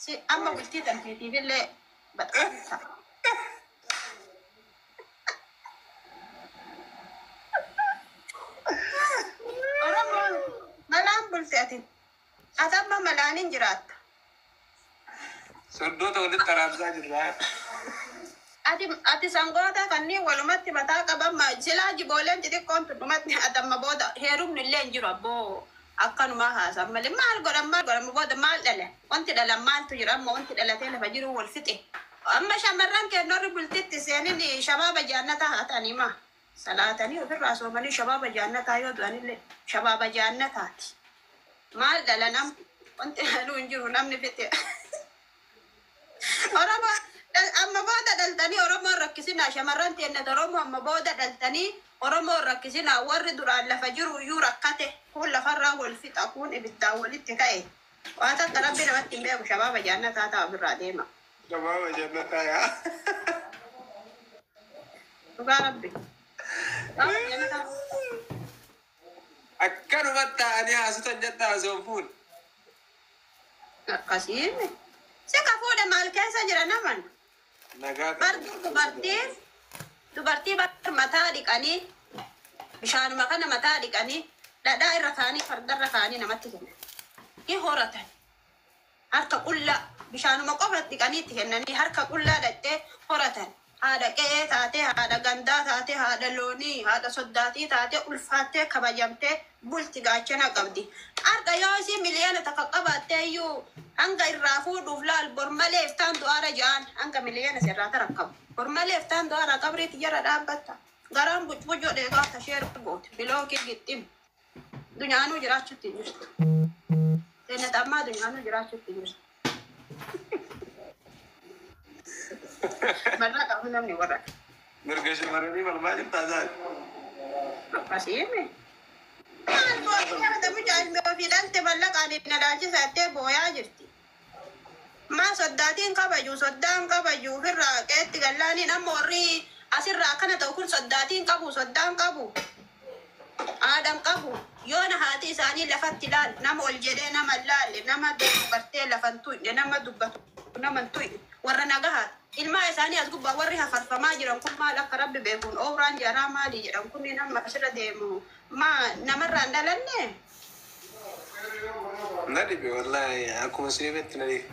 Si amma bultii tanteetiifillee badhaasa. Oromoon malaan bulte ati. Ati amma malaaniin jiraatta. Soddoota walitti araarsaa jirra. Ati sangoota kanneen walumatti mataa qaban silaa jibooleen xixiqqoon tun dhumatti ati amma booda heerumni illee hin jiru abboo akkanumaa haasan malee maal godhan maal godhan booda maal dhale wanti dhalan maaltu jira amma wanti dhalatee lafa jiru wal fixe. Amma shamarran kennoorri bultitti seenin shabaaba jaannataa haa ta'anii maa salaatanii ofirraa soomanii shabaaba jaannataa yoo du'anillee shabaaba jaannataati. Maal dhala nam wanti dhaluu hin jiru namni fixe. Oromoo amma booda dhaltanii Oromoon rakkisinaa shamarran teennat Oromoo amma booda dhaltanii Oromoon rakkisinaa warri duraan lafa jiru iyyuu rakkate kun lafarraa wal fixa kun ibiddaan walitti ka'e. Waan takka rabbi namatti hin beeku shabaaba jaannataa ta'a ofirraa deema. Shabaaba jannataa yaa. Dhugaa rabbi. Shabaaba jannataa. Akkanumatti ta'anii haasota jettaa osoo hin fuune. Akkasiin. Si ka fuudhe maal keessa jira naman? Nagaa Bar dubartii bar mataa dhiqanii bishaanuma kana mataa dhiqanii dhadhaa irra kaanii fardarra kaanii namatti kennan. Ni horatan. Harka qullaa bishaanuma qofa dhiqanii itti kennanii harka qullaa dhaqxee horatan. Haadha qe'ee taatee, haadha gandaa taatee, haadha loonii, haadha soddaatii taatee ulfaattee kabajamtee bulti gaachana qabdi. Har'a yoo isii miliyoona takka qabaattee iyyuu hanga irraa fuudhuuf laal bor malee iftaan du'aara ja'an hanga miliyoona sirraa tarakkabu. Bor malee iftaan du'aara qabriitti jara dhaabbatta. Garaan bucbucoo dheegaa tashee goote bilookii gixxim. Dunyaanuu jiraachuutti hin jirtu. Seenat ammaa dunyaanuu jiraachuutti hin jirtu. Marraa qabu namni warra. Mirga shamarranii falmaa jirtaa isaan. Akkasiin. Maal boo'ee mucaan ofii dhalte mallaqaan na dhaalchisattee booyaa jirti. Maa soddaatiin kabaju soddaan kabaju ofirraa qeetti gallaaniin amma warri asirraa akkana ta'u kun soddaatiin qabu soddaan qabu. Aadaan qabu yoona haati isaanii lafatti laal nama ol jedhee nama hin laalle nama dubartee lafan tuqne nama dubbatu nama hin tuqne warra nagahaati. Ilmaa isaanii as gubbaa warri hafarfamaa jiran kun maal akka rabbi beekuun ooraan jaraa maali jedhan kun nama asirra deemu maa namarraa hin dhalanne. Na dhibe wallaahi akkuma sibetti na dhibe.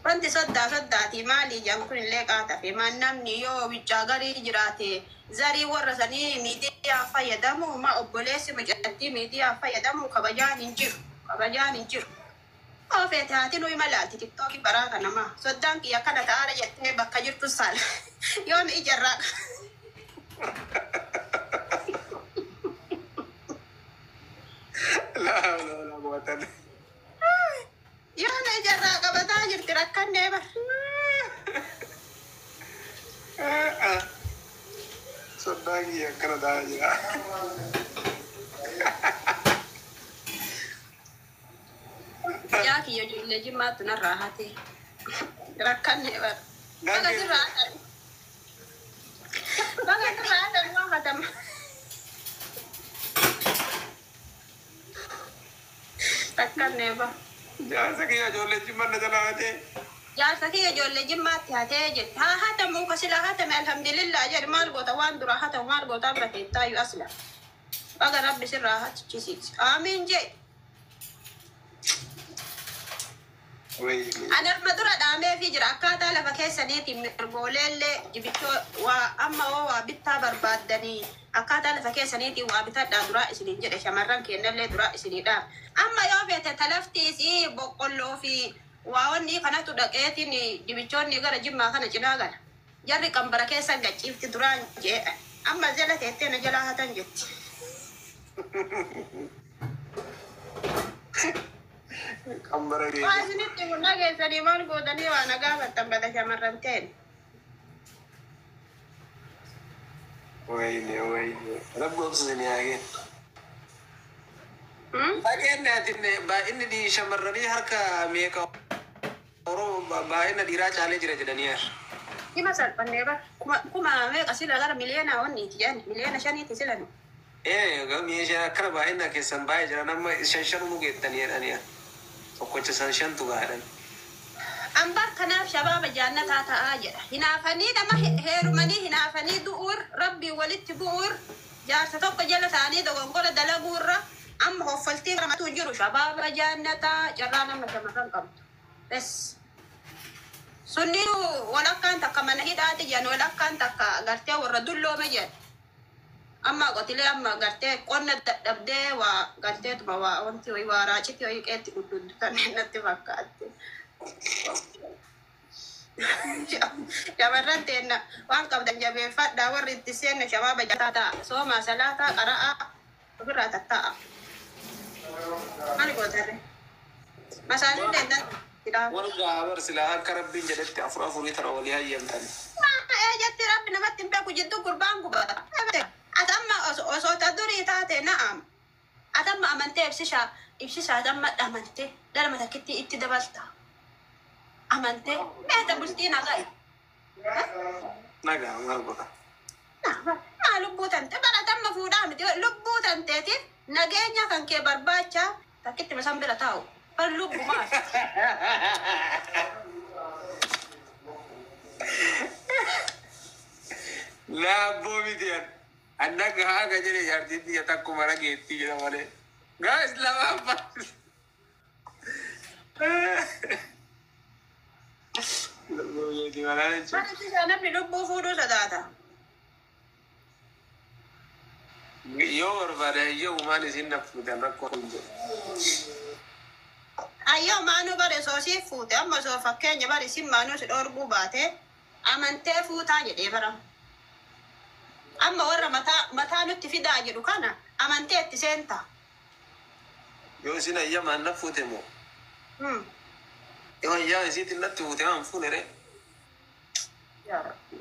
Wanti soddaa soddaatii maali jedhan kun illee qaatafe maan namni yoo biccaa garii jiraate zarii warra sanii miidiyaa fayyadamu ma obboleessi mucattii miidiyaa fayyadamu kabajaan hin jiru kabajaan hin jiru. Oofeete haati nuyi malaalti tiktookii baraa kana maa soddaan kiyya kana ta'aara jettee bakka jirtu saala yoon ijarraa. Laa laa laa quwwata. Yoon ijarraa qabataa jirti rakkannee bar. Soddaan kiyya akkana ta'aa jira. Yaa kiyya ijoollee jimmaattu narraa hate rakkannee bar. Baga sirraa hatan. Baga sirraa hatan waan hatama. Rakkannee bar. Jaarsa kiyya ijoollee jimma na jalaa hatee. Jaarsa kiyya ijoollee jimmaatti hatee jette. Haa hatamuu ka silaa hatame alhamdulillah jedhe maal goota waan dura hatamu maal goota bira teettaayu asla. Baga rabbi sirraa hatichisiise. Aamiin jee. Wayii. Ani amma dura dhaameefii jira akkaataa lafa keessaniitiin mirgooleellee jibichoo waa amma oo waa bittaa barbaaddanii akkaataa lafa keessaniitiin waa bitadhaa duraa isiniin jedhe shamarran kennallee duraa isinii dhaam. Amma yoo feete talaftiis boqqolloo fi waa wanni kanatu dhaqeetiin jibichoonni gara jimmaa kana cinaa gala. Jarri qambara keessa gachiifti duraan jee amma jala teettee na jalaa hatan jetti. Qambara Waa keessa. isinitti humna keessanii maal gootanii waa nagaa gaafattan bada shamarran ta'en. Wayii wayii. Rabbi obsa isin haa kennu. Dhageenye ati baay'inni shamarranii harka meeqa Oromoo baay'ina dhiiraa caalee jira jedhanii yaar. Hima salphannee bara kuma meeqa sila gara miliyoona wanniiti jedhan miliyoona shaniiti sila nu. Ee meeshaa akkana baay'ina keessan baay'ee jira nama shan shan nu geettanii jedhanii yaar. Tokkocha san shantu gaadhan. Ambar kanaaf shabaaba jaannataa ta'aa jedha. Hinaafanii nama heerumanii hinaafanii du'uur rabbii walitti bu'uur jaarsa tokko jala ta'anii dogongora dalaguurra amma hoffaltii ramatu hin jiru shabaaba jaannataa carraa nama shamarran qabdu. Bes. Sunni walakkaan takka mana hidhaati jedhan, walakkaan takka gartee warra dulloome jedhan. Amma qotilee amma gartee qonna dadhabdee waa garteetuma waa wanti wayii waa raacitii wayii qeetti gudduuddutan natti fakkaatti. Shamarran teenna waan qabdan jabeeffadhaa, warri itti seenne shabaaba jataa ta'a. Soomaa, salaataa, qara'aa ofirraa tatta'a. Maali gootarre? Masaanillee hin danda'u. Warra bar silaa akka rabbiin jedhetti afur afurii tara walii hayyamtan. Ee, jetti rabbi namatti hin beeku jidduu gurbaan gubata. Ati amma osoo ta durii taate na'am. Ati amma amantee ibsishaa ibsishaa ati amma amantee dhalma takkitti itti dabalta. Amantee meeta bultii nagaa. Nagaa maal godha? Maa lubbuu tante baratamma fuudhaa miti, lubbuu tanteetiif nageenya kan kee barbaacha takkitti misan bira taa'u bar lubbu maal. Laabboo miti an. Anna gahaa ka jedhe jaartiin biyya takkuma rageettii jedha malee. Gaas lamaan baas. Lubbuu miti malaa jechuudha. Bara namni lubbuu fuudhuu sodaata. Yoo barbaade yoo maal isin na fuutan rakkoo hin jiru. Ayyoo maanuu bare osoo siif fuute, amma osoo fakkeenya bare isin maanuu si dhoorguu baate amantee fuutaa jedhee bara. Amma warra mataa mataa nutti fidaa jedhu kana amantee itti seenta. Yoo isin ayyamaan na fuute moo? Yoo ayyaa isiitiin natti fuute maan fuune ree? Yaa Rabbi.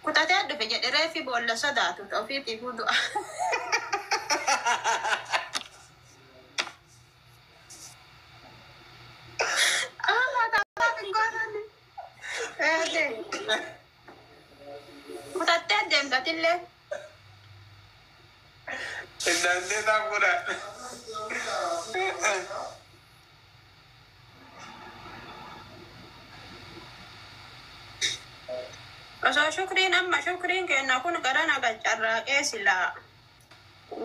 Kutatee dhufe jedhe reefi boolla sodaatu ofiitii fuudhu. Kutattee deemtatillee. Indaandee taa'u godha. Osoo shukriin amma shukriin kenna kun gara naga carraaqee silaa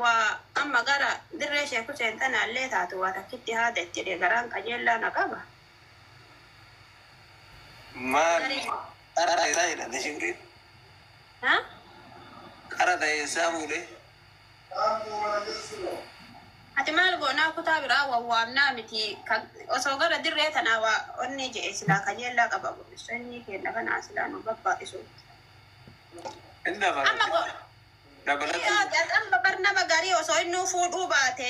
waa amma gara dirree sheeku seentanaallee taatu waa takkitti haada itti jedhee garaan qajeellaa na qaba. Maal qara isaa jedhame shukriin? Ha? Qara ta'e isaa fuudhee. Ati maal goonaa kutaa biraa wawwaamnaa miti, osoo gara dirree tanaa waa onni jedhe silaa qajeellaa qaba, sanyii kenna kanaa silaa nu babba'isu. Inni Amma go dabalatu. Amma bar nama garii osoo inni fuudhuu baate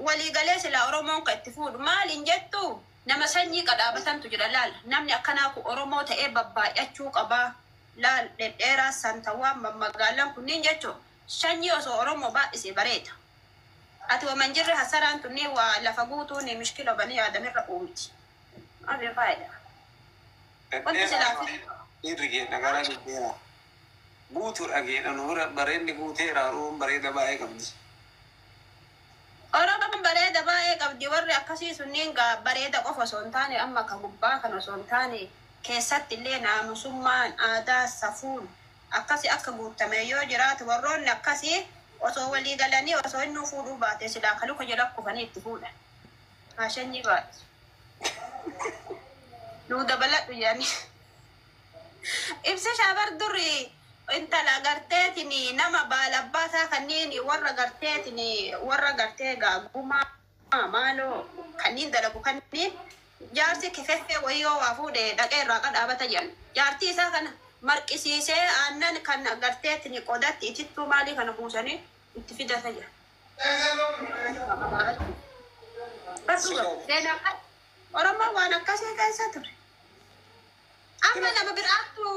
waliigalee silaa Oromoon kan itti fuudhu maaliin jettu nama sanyii qadhaabatantu jira. Laal, namni akkanaa kun Oromoo ta'ee babbaay'achuu qabaa. Laal, dhedheeraa santawaan mammagaalaan kunniin jechuun sanyii osoo Oromoo baay'isee bareeda. Ati waman jirre hasaraan tunni waa lafa guutuun mishkila banii aadamirra uumti. Maal faayidaa? Wanti silaa Dhiirri keenya gara dhedheeraa. Guutuudha keenya nu bira bareedni guuteera, Oromoon bareeda baay'ee qabdi. Oromoon bareeda baay'ee qabdi, warri akkasii sunniin gaa bareeda qofa osoo hin taane, amma ka gubbaa kan osoo hin taane keessatti illee naamusummaan aadaa safuun akkasii akka guutame yoo jiraatu, warroonni akkasii osoo walii galanii osoo inni fuudhuu baate silaa kaluka jala kufanii itti fuudhan. Haashanyii baay'ee. Nuu dabaladhu jedhanii. Ibsa shaabar duri intala garteetiin nama baalabbaataa kanneen warra garteetiin warra gartee gaagumaa maaloo kanneen dalagu kanneen jaarsi kefeffee wayyoo waa fuudhee dhaqee irraa qadhaabata jedhan. Jaartii isaa kana marqisiisee aannan kan garteetiin qodatti itittuu maalii kana buusanii itti fidata jedhan. Seenaa Oromoon waan akkasii keessa ture. Amma nama biraattu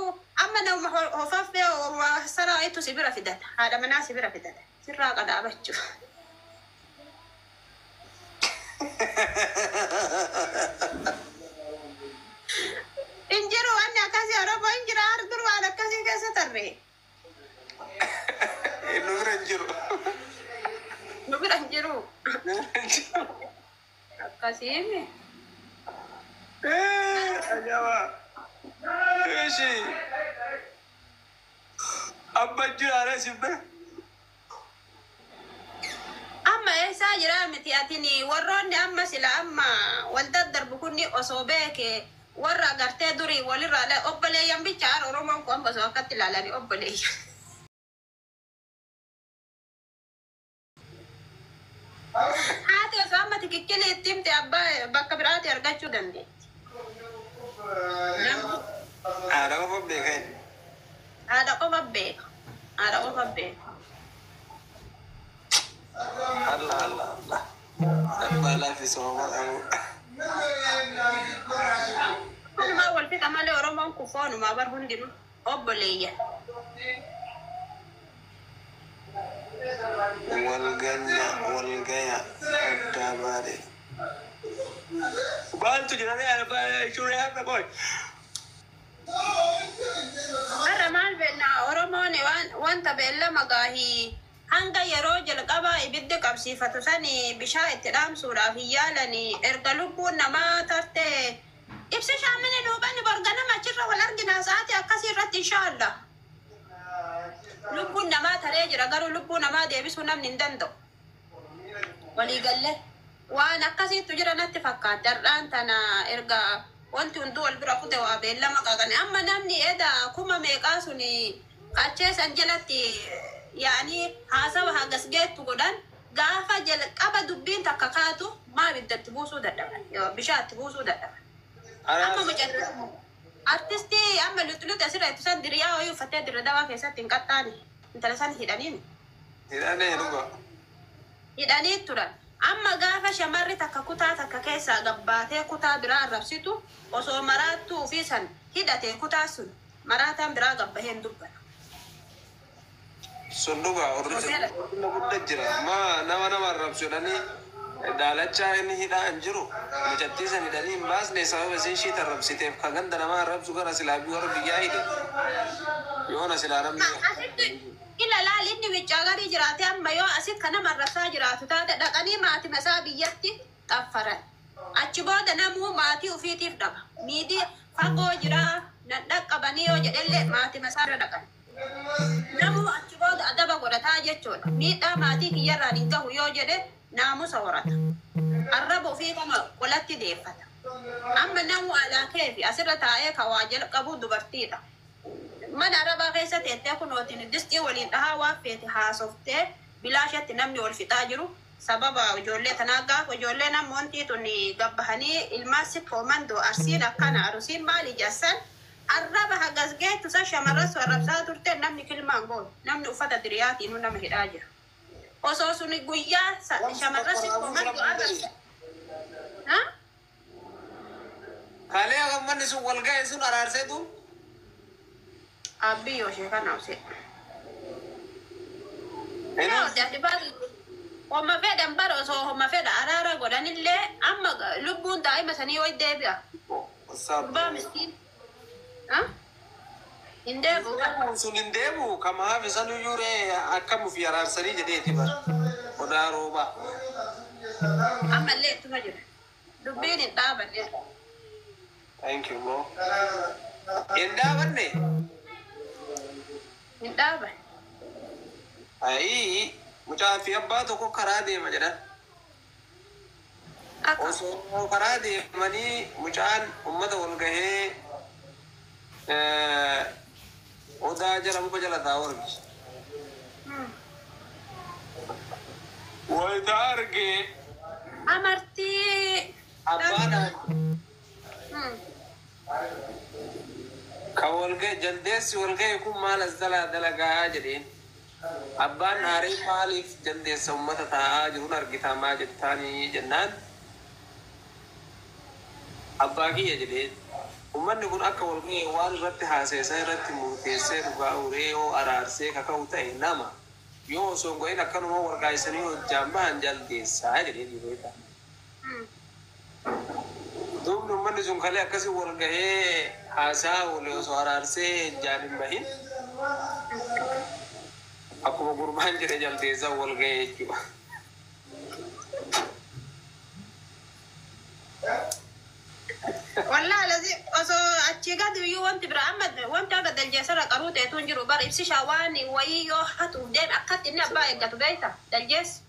amma nama hofaffee saraayitu si bira fidata. Haadha manaa si bira fidata. Sirraa qadaabachuu. Injiru wanni akkasii Oromoo injira dur waan akkasii keessa tarree. Nu bira hin jiru. Nu bira hin jiru. Akkasii. Ajaa'iba! Ishi abba jiraare sibbe. Amma eessaa jira miti atini warroonni amma sila amma wal daddarbu kunni osoo beeke warra agartee durii walirraa obboleeyyan bichaan Oromoon kun osoo akkatti ilaalanii obboleeyyan. Haati osoo amma tikikkilii itti himte abbaa bakka biraati argachuu dandeetti. Haadha qofa beekan. Haadha qofa beeka. Haadha qofa beeka. Allah Allah Allah. Abbaa laaffisoo qabu. Walumaa wal fixa malee Oromoon kun foonumaa bar hundinuu obboleeyyan. Walganya walgaya addaa baale. Maaltu jira shuree har'a qoy. Har'a maal beekna Oromoon wanta beellama gaahii hanga yeroo jalqabaa ibiddi qabsiifatu sani bishaan itti dhaamsuudhaaf hin yaalanii erga lubbuun namaa tarte ibsa shaamini duubani borganama achirra wal argina sa'aatii akkasii irratti inshaalla. Lubbuun namaa taree jira garuu lubbuu namaa deebisuu namni hin danda'u. Waliigallee waan akkasiitu jira natti fakkaata har'aan tana erga wanti hunduu wal bira kute waa beellama qaqane amma namni eda kuma meeqaa suni qachee san jalatti yaani haasawa hagas geettu godhan gaafa jalqaba dubbiin takka kaatu maa ibiddatti buusuu dadhaban bishaatti buusuu dadhaban. Amma mucatti artistii amma luxluxi asirra ittisan diriyaa wayii uffattee dirra dawaa keessatti hin qaxxaane intala san hidhaniin. Hidhanee dhuga. Hidhanii turan. Amma gaafa shamarri takka kutaa takka keessaa gabbaatee kutaa biraa arrabsitu osoo maraattuu ofii san hidhatee kutaa sun maraataan biraa gabbahee hin dubbatu. Sun dhuga orri guddaa jira. Ma nama nama arrabsu jedhanii daalachaa inni hidhaa hin jiru. Mucattii san hidhanii hin baasne sababa isin ishii arrabsiteef kan ganda nama arrabsu gara silaa warra biyyaa hidhe. Yoona silaa namni. Asitti ila laal inni wiccaa garii jiraate amma yoo asitti kan nama arrabsaa jiraatu taate dhaqanii maatii isaa biyyatti xaffaran. Achi booda namuu maatii ofiitiif dhaba. Miidii fagoo jiraa nan dhaqqabanii yoo jedhellee maatii isaa irra dhaqan. Namuu achi booda adaba godhataa jechuudha. Miidhaa maatii kiyyarraan hin gahu yoo jedhe naamusa horata. Arraba ofii kama qolatti deeffata. Amma namuu alaa keefi asirra taa'ee kan waa jalqabu dubartiidha. Mana arabaa keessa teettee kunootiin distii waliin dhahaa waan feete haasoftee bilaashatti namni wal fixaa jiru. Sababa ijoollee tanaa gaafa ijoollee namoonni tun gabbahanii ilmaan sikkoo arsiin akkana arusiin maali jassan arraba hagas geettu san shamarran sun arrabsaa turte namni kilmaan goonu namni uffata diriyaatiin nama hidhaa jira. Osoo sun guyyaa shamarran sikkoo mandoo arrabsa. Kalee manni sun wal ga'e sun araarseetu. Abbiyyoo ishee kana obse. Homa fedhan bara osoo homa fedha araara godhanillee amma lubbuun daa'ima sanii yoo deebi'a. Gurbaa miskiin. Hin deebi'u. Sun hin deebi'u kama hafe sanuyyuu ree akkam ofii araarsanii jedheeti bara. Odaa roobaa. Ammallee ittuma jira. Dubbiin hin dhaabanne. Thank you bro. Hin dhaabanne. Hin dhaabanne. Ayii mucaa fi abbaa tokko karaa deema jedhan. Osoo karaa deemanii mucaan uummata wal gahee odaa jala muka jala taa'u arge. Wayita arge. Amartii. Abbaan kan wal gahe jaldeessi wal gahe kun maal as jalaa dalagaa jedheen. Abbaan aaree maaliif jaldeessa uummata taa'aa jiruun argitaa maa jettaanii jennaan abbaa kiyya jedheen. Uummanni kun akka wal ga'e waan irratti haaseessaa irratti murteessee dhugaa uree yoo araarsee kaka'u ta'e nama yoo osoo hin godhin akkanuma warqaa'isanii hojjaan bahan jaldeessaa jedhee dhiirota. Duubni uummanni sun kalee akkasii wal gahee haasaa oole osoo araarsee hojjaan hin bahin akkuma gurbaan jedhe jaldeessaa wal gahee jechuudha. Achi gadi iyyuu wanti bira amma wanti akka daljeessarra qaruu ta'etu hin jiru bara ibsishaa waan wayii yoo hatuuf deeme akkatti inni abbaa eeggatu beekta daljeessi.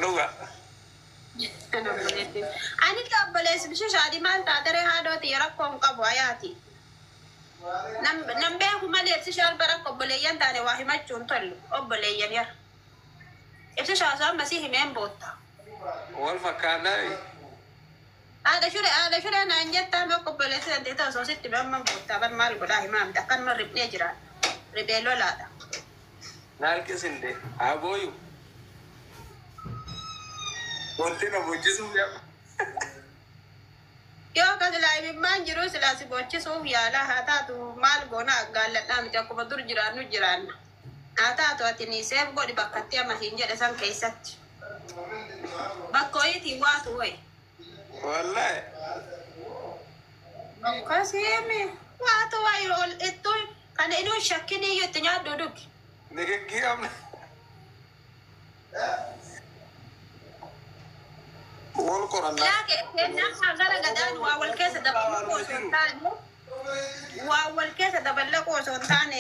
Dhuga. Ani obboleessi ibsishaadhi maal taateree haadhooti rakkoo hin qabu hayaati. Nam beeku malee ibsishaan bara akka obboleeyyan taane waa himachuu hin tollu obboleeyyan yara. Ibsishaa osoo ammasii himeen bootta. Wal fakkaannaa. Haadha shuree naan jettaa mee obboleessi dandeettaa osoo sitti amma boottaa bar maal godhaa himaa miti akkanuma riphnee jiraan. Riphee lolaadha. Naalqisinde haa booyu. Wanti na bochisuuf yaa. Yoo akkas laayibimmaan jiru silaa si bochisuuf yaala haa taatu maal goona gaalladhaa miti akkuma dur jiraannu jiraanna. Haa taatu ati ni seef godhi bakkatti amma hin jedhe san keessatti. Bakka wayiitiin waatu wayi. Wallahi. Akkasiimi waatu wayi ol ittuu kana inuu shakkinii iyyuu itti nyaadhu dhugi. Nikikkii qabna. Wal qorannaa. Laake kennaan gara gadaan waa wal keessa dabalaquu osoo hin taane waa wal keessa dabalaquu osoo hin taane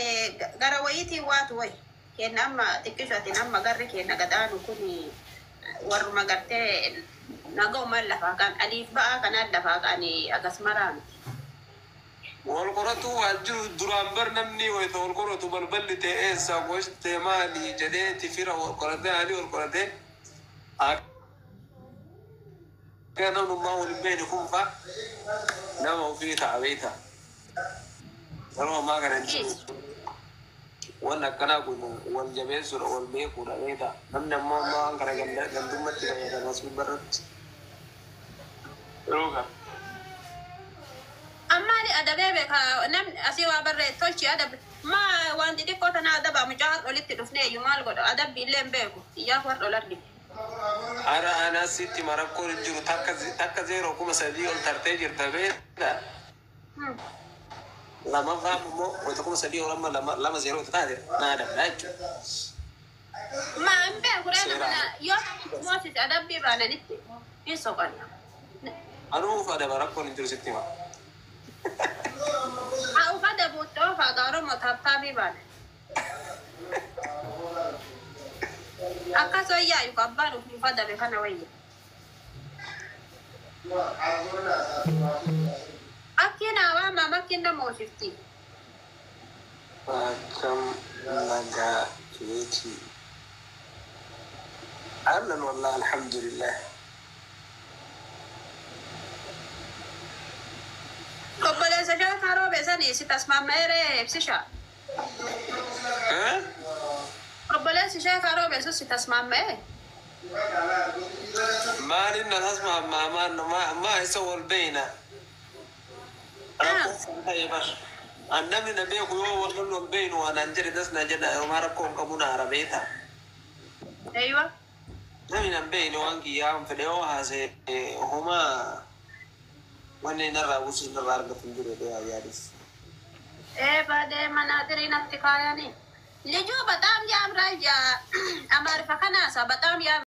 gara wayiitiin waatu wayi. Kenna amma xiqqishatiin amma garri kenna gadaanu kun warruma gartee nagaumaan lafaa kan adiif ba'aa kanaan lafaa kan agas maraa miti. Wal qoratu waan jiru duraan bar namni wayita wal qoratu balballi ta'e eessa gosti ta'e maali jedheeti fira wal qoratee haalli wal qoratee akka namnummaa wal hin beekne kun fa'a nama ofii ta'a beekta. Yeroo ammaa kana hin jiru. Wanni akkanaa kun wal jabeessuudha wal beekuudha beekta. Namni ammoo ammaa waan kana gandummaatti fayyadama asii barratti. Yeroo kana. Ammaani adabee beeka namni asii waa barree tolchi adabe maa waan xixiqqoo tana adaba mucaa har'a olitti dhufnee iyyuu maal godha adabbi illee hin beeku xiyyaaf warra ol argine. Ara anasitti marakkoon hin jiru takka 0,3 ol tartee jirta beekta. Lamaffaa immoo wayita 3,000 ol amma lama lama zeeroo taate naa adabda jechuudha. Maa hin beeku reena Seera. mana yoo moosise adabbii baananitti hin soqanna. Anuu adaba rakkoon hin jiru sitti hima. Haa uffata buuttee oofaa gaaroo taaptaabii baana. Akkas wayyaa yuka abbaan ofii uffata dabe kana wayya. Akkiin hawaa maama akkiin nama hoosifti. Akkam nagaa keeti. Ahlan wallah alhamdulillah. Obboleessa shaakaa roobee sanii si tasmaammeeree ibsisha. Eh? Obboleessi sheekaa roobee sun si tasmaammee. Maalin na tasmaammaa maa isa wal beeyna. Rakkoo ta'e bar. An namni na beeku yoo wal lollu wal beeynu waan an jedhe das na jedha yooma rakkoo hin qabu na hara beeta. Eeywa. Namni na beeyne waan kiyyaa fedhe yoo haase homaa wanni narraa buusu narraa argatu hin jiru jedhee yaadis. Ee baadee manaatirii natti kaayanii. ልጁ በጣም ያምራል። አማርፈ ከናሳ በጣም ያምራል።